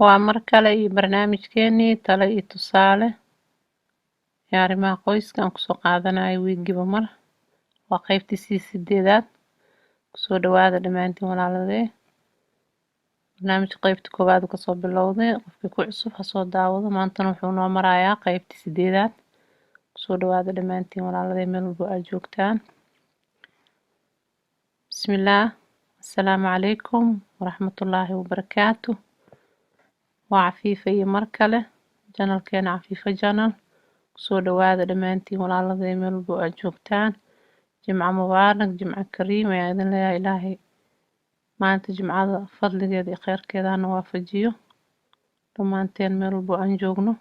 Waa mar kale iyo barnaamijkeenii talo iyo tusaale ee arrimaha qoyska aan kusoo qaadanayo wiigiiba mar. Waa qaybtii sii sideedaad. Kusoo dhawaada dhammaantiin, walaaladee. Barnaamijka qaybta koowaad uu kasoo bilowday. Qofkii ku cusub ha soo daawado. Maantana wuxuu noo marayaa qaybtii sideedaad. Kusoo dhawaada dhammaantiin, walaaladee, meel walbo aad joogtaan. Bismillaah. Assalaamu calaykum waraxmatullaahi wabarakaatu. Waa Cafiifa iyo mar kale channelkeena Cafiifa Channel. Kusoo dhawaada dhammaantiin, walaaladee, meel walbo aad joogtaan. Jimco mubaarak, jimco kariim ayaa idin leeyahay. Ilaahay maanta jimcada fadligeeda iyo kheyrkeeda hana waafajiyo dhammaanteen meel walbo aan joogno.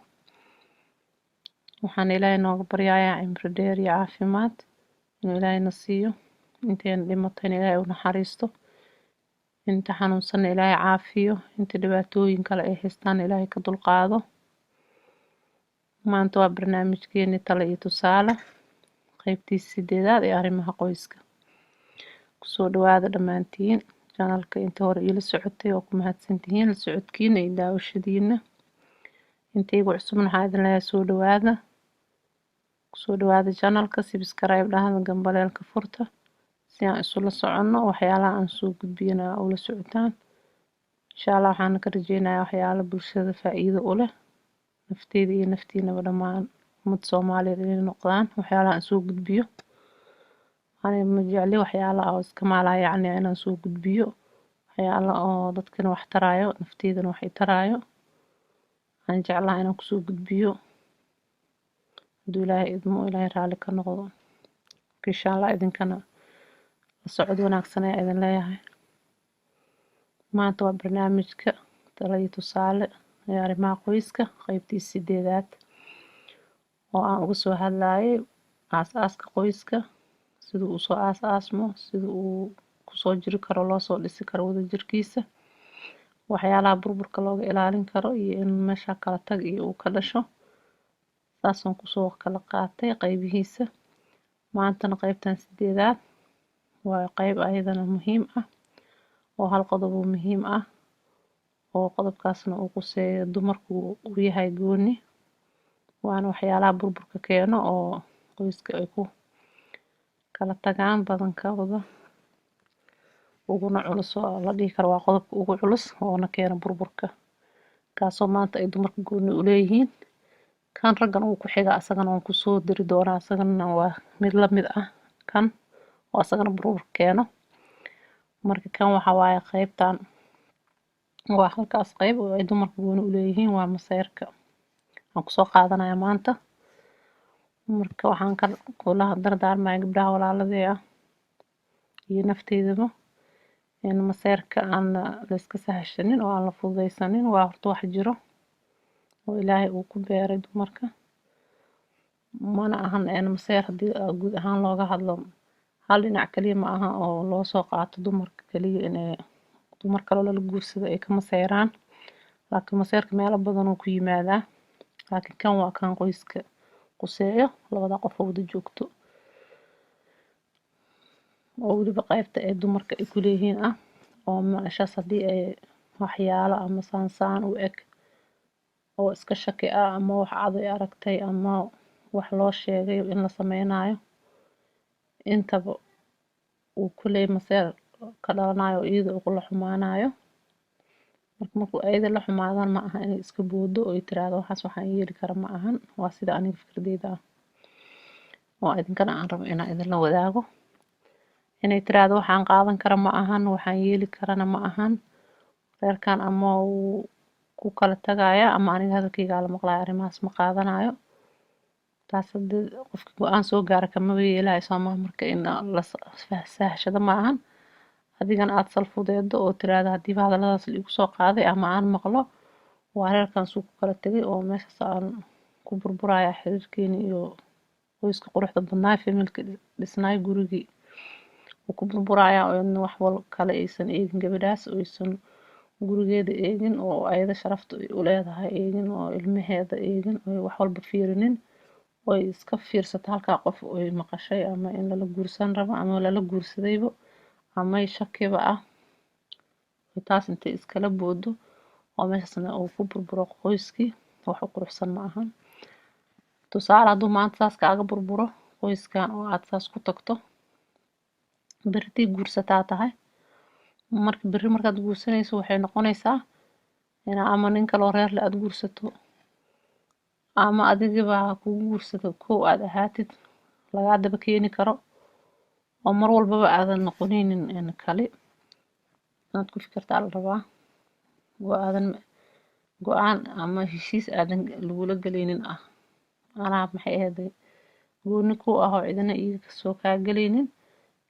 Waxaan Ilaahay nooga baryayaa cimri dheer iyo caafimaad inuu Ilaahayna siiyo. Intayna dhimatayna Ilaahay u naxariisto, inta xanuunsanna Ilaahay caafiyo, inta dhibaatooyin kale ay haystaana Ilaahay ka dulqaado. Maanta waa barnaamijkeeni talo iyo tusaale, qaybtiisa sideedaad ee arrimaha qoyska. Kusoo dhawaada dhammaantiin channelka. Inta hore iila socotay waa ku mahadsantihiin la socodkiina iyo daawashadiina. Inta igu cusubna waxaa idin leeyahay soo dhawaada. Kusoo dhawaada channelka, subscribe dhahda, gambaleelka furta si aan isula soconno, waxyaalaha aan soo gudbiyana ula socotaan insha Allah. Waxaan ka rajeynayaa waxyaalo bulshada faa'iido u leh, nafteyda iyo naftiinaba, dhammaan ummad Soomaaliyeed inay noqdaan waxyaalaha aan soo gudbiyo. Aniga ma jecli waxyaalaha oo iska maalaa, yacni inaan soo gudbiyo waxyaalo oo dadkana wax taraayo, nafteydana wax i taraayo aan jeclahay inaan kusoo gudbiyo, hadduu Ilaahay idmo, Ilaahay raalli ka noqdo. Insha Allah idinkana la socod wanaagsan ayaa idin leeyahay. Maanta waa barnaamijka talo iyo tusaale ee arrimaha qoyska, qeybtii sideedaad, oo aan uga soo hadlayay aas-aaska qoyska, siduu usoo aas-aasmo, sida uu kusoo jiri karo, loo soo dhisi karo wadajirkiisa, waxyaalaha burburka looga ilaalin karo iyo in meesha kala tag iyo uu ka dhasho. Saasaan kusoo kala qaatay qeybihiisa. Maantana qeybtan sideedaad waa qeyb ayadana muhiim ah, oo hal qodob oo muhiim ah, oo qodobkaasna uu quseeyo dumarku uu yahay gooni, waana waxyaalaha burburka keeno oo qoyska ay ku kala tagaan badankooda, uguna culus, oo la dhihi karo waa qodobka ugu culus oona keeno burburka, kaasoo maanta ay dumarka gooni u leeyihiin. Kan raggan uu ku xiga, asagana waan kusoo diri doonaa. Asagana waa mid la mid ah kan oo asagana burburka keeno. Marka kan waxa waaye qeybtan waa halkaas qeyb oo ay dumarka gooni u leeyihiin, waa maseyrka aan kusoo qaadanaya maanta. Marka waxaan ka kula dardaarmaya gabdhaha walaaladey ah iyo nafteydaba in maseyrka aan la iska sahashanin oo aan la fududeysanin. Waa horta wax jiro oo Ilaahay uu ku beeray dumarka. Mana ahan maseyr haddii guud ahaan looga hadlo hal dhinac kaliya, ma aha oo loo soo qaato dumarka kaliya inay dumar kaloo lala guursado ay ka maseyraan, laakiin maseyrka meelo badan uu ku yimaadaa. Laakiin kan waa kan qoyska quseeyo, labada qof oo wada joogto, oo weliba qaybta ay dumarka ay ku leeyihiin ah, oo meeshaas haddii ay waxyaalo ama saansaan u eg oo iska shaki ah ama wax cad ay aragtay ama wax loo sheegay in la sameynayo intaba, uu kuley maseer ka dhalanayo oo iyada uu la xumaanayo. Marka markuu ayada la xumaadaan, ma aha inay iska boodo oo ay tiraahdo waxaas waxaan yeeli kara ma ahan. Waa sida aniga fikradeyda ah oo idinkana aan rabo inaan idinla wadaago: inay tiraahdo waxaan qaadan kara ma ahan, waxaan yeeli karana ma ahan, reerkan ama uu ku kala tagaya ama aniga hadalkaygaa la maqlayo, arrimahaas ma qaadanayo. Taas hadii qofka go-aan soo gaara kamaba yeelayo soomaa. Marka in la sahashado ma ahan, adigana aada salfudeedo oo tiraahdo hadiiba hadalladaas la igu soo qaaday ama aan maqlo, waa reerkan suu ku kala tegay oo meeshaas aan ku burburaya xiriirkeeni iyo qoyska quruxda badnaa, familka dhisnaay, gurigii uu ku burburaya, oo in wax wal kale aysan eegin gabadhaas, oo aysan gurigeeda eegin, oo ayada sharafta u leedahay eegin, oo ilmaheeda eegin, oo wax walba fiirinin, oo ay iska fiirsato halkaa qof oy maqashay ama in lala guursan rabo ama lala guursadayba ama shakiba ah, taas intay iskala boodo. Oo meeshaasna uu ku burburo qoyskii, wax u quruxsan ma ahan. Tusaale, hadduu maanta saas kaaga burburo qoyskan oo aad saas ku tagto, berritii guursataa tahay. Marka berri markaad guursanayso, waxay noqonaysaa inaa ama nin kaloo reerle aada guursato, ama adigaba ha kugu guursado, kow aad ahaatid lagaa daba keeni karo, oo mar walbaba aadan noqonaynin kali. Inaad ku fikirtaa la rabaa oo aadan go-aan ama heshiis aadan lagula gelaynin ah, anaa maxay ahayd gooni ku ah oo cidina iiga soo kaa gelaynin,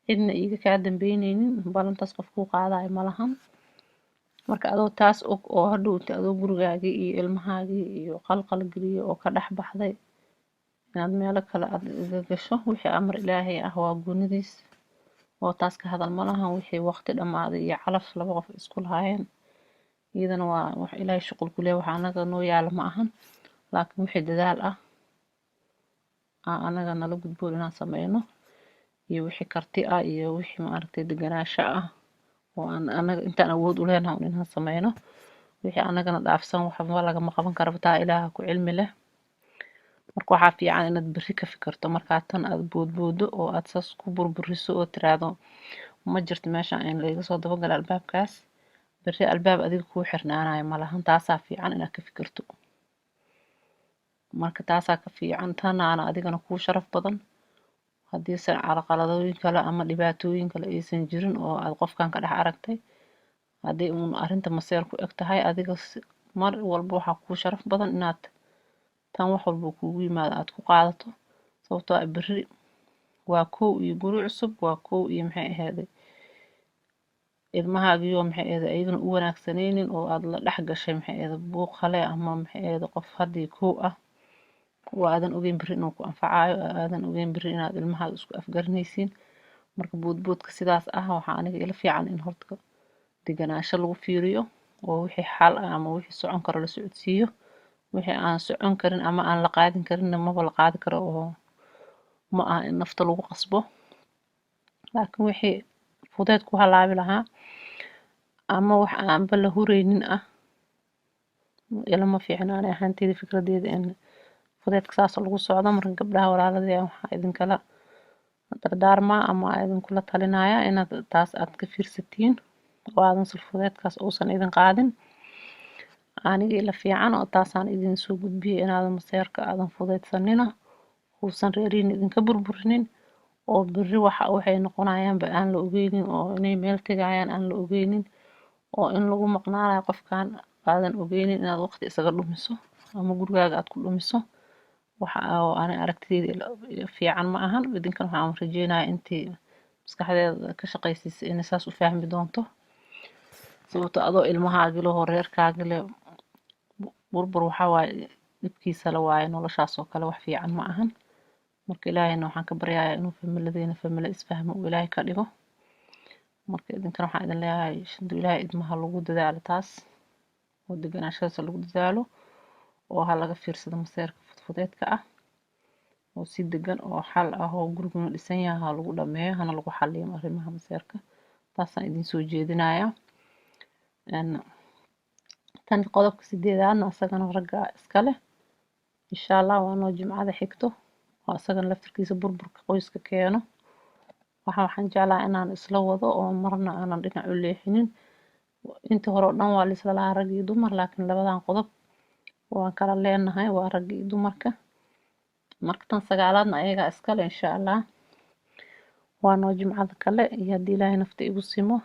cidna iiga kaa dambeyneynin. Ballantaas qof kuu qaadayo malahan. Marka adoo taas og oo hadhow inta adoo gurigaagii iyo ilmahaagii iyo qalqal geliyo oo ka dhex baxday, inaad meelo kale aad iga gasho, wixii amar Ilaahay ah waa goonidiis oo taas ka hadal malahan. Wixii waqti dhammaaday iyo calaf laba qof isku lahaayeen, iyadana waa wax Ilaahay shuqul ku leeyahay, wax anaga noo yaala ma ahan. Laakiin wixii dadaal ah anaga nala gudboon inaan sameyno, iyo wixii karti ah, iyo wixii maaragtay deganaansho ah oo aan anaga intaan awood u leenahay un inaan sameyno. Wixii anagana dhaafsan waxba lagama qaban karaba, taa Ilaaha ku cilmi leh. Marka waxaa fiican inaad berri ka fikirto. Markaa tan aad boodboodo oo aad saas ku burburiso oo tiraahdo ma jirto meesha in laiga soo dabagala albaabkaas, berri albaab adiga kuu xirnaanayo malahan. Taasaa fiican inaad ka fikirto. Marka taasaa ka fiican, tanaana adigana kuu sharaf badan. Haddiisan carqaladooyin kale ama dhibaatooyin kale aysan jirin oo aad qofkan ka dhex aragtay, haddii uun arrinta maseer ku eg tahay, adiga mar walba waxaa kuu sharaf badan inaad tan wax walba kuugu yimaado aad ku qaadato, sababtoo ah berri waa kow iyo guri cusub, waa kow iyo maxay ahaaday ilmahaagiyo maxay ahaaday ayagana u wanaagsanaynin oo aad la dhex gashay maxay ahaaday buuq kale ama maxay ahaaday qof haddii kow ah oo aadan ogeyn berri inuu ku anfacayo, oo aadan ogeyn berri inaad ilmahaaga isku afgaranaysiin. Marka boodboodka sidaas ah, waxaa aniga ila fiican in horta deganaansho lagu fiiriyo oo wixii xal ah ama wixii socon karo la socodsiiyo. Wixii aan socon karin ama aan la qaadin karinna maba la qaadi karo, oo ma aha in nafta lagu qasbo. Laakiin wixii fudeed ku halaabi lahaa ama wax aanba la hureynin ah, ilama fiicna ani ahaanteyda fikradeeda in fudeedka saas lagu socdo. Marka gabdhaha walaaladey, waxaa idinkala dardaarmaa ama idinkula talinayaa inaad taas aad ka fiirsatiin oo aadan sulfudeedkaas uusan idin qaadin. Aniga ila fiican oo taasaan idin soo gudbiyay, inaadan maseerka aadan fudeedsanina, uusan reerihiin idinka burburinin, oo berri waxa waxay noqonayaanba aan la ogeynin, oo inay meel tegayaan aan la ogeynin, oo in lagu maqnaanayo qofkan aadan ogeynin, inaad waqti isaga dhumiso ama gurigaaga aad ku dhumiso, waxa oo ani aragtideyda ila fiican ma ahan. Idinkan waxaan rajeynayaa intii maskaxdeeda ka shaqaysiisay inay saas u fahmi doonto, sababtoo adoo ilmahaagi leh oo reerkaagi leh, burbur waxaa waaye dhibkiisa la waaye. Noloshaas oo kale wax fiican ma ahan. Marka Ilaahayna waxaan ka baryayaa inuu familadeena familo isfahmo uu Ilaahay ka dhigo. Marka idinkana waxaan idin leeyahay, haduu Ilaahay idmaha lagu dadaalo taas oo deganaashadaas lagu dadaalo, oo ha laga fiirsado maseerka fudfudeedka ah, oo si degan oo xal ah oo guriguna dhisan yahay ha lagu dhameeyo, hana lagu xaliyo arrimaha maseerka. Taasaan idin soo jeedinayaa. Tan qodobka sideedaadna asagana ragga iska leh, insha Allah waa noo Jimcada xigto, oo asagana laftirkiisa burburka qoyska keeno. Waxaan jeclahay inaan isla wado oo marna aanan dhinac u leexinin. Intii hore oo dhan waa la isla lahaa rag iyo dumar, laakiin labadan qodob waan kala leenahay, waa ragga iyo dumarka. Marka tan sagaalaadna ayagaa iskale, insha Allah waa noo Jimcada kale iyo haddii Ilaahay nafta igu simo,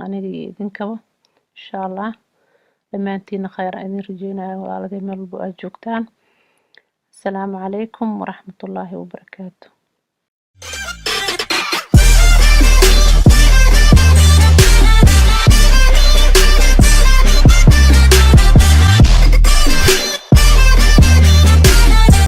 aniga iyo idinkaba, insha Allah. Dhammaantiina khayr aan idin rajeynaya, walaaladey, meel walbo aad joogtaan. Asalaamu calaykum waraxmatullaahi wabarakaatu.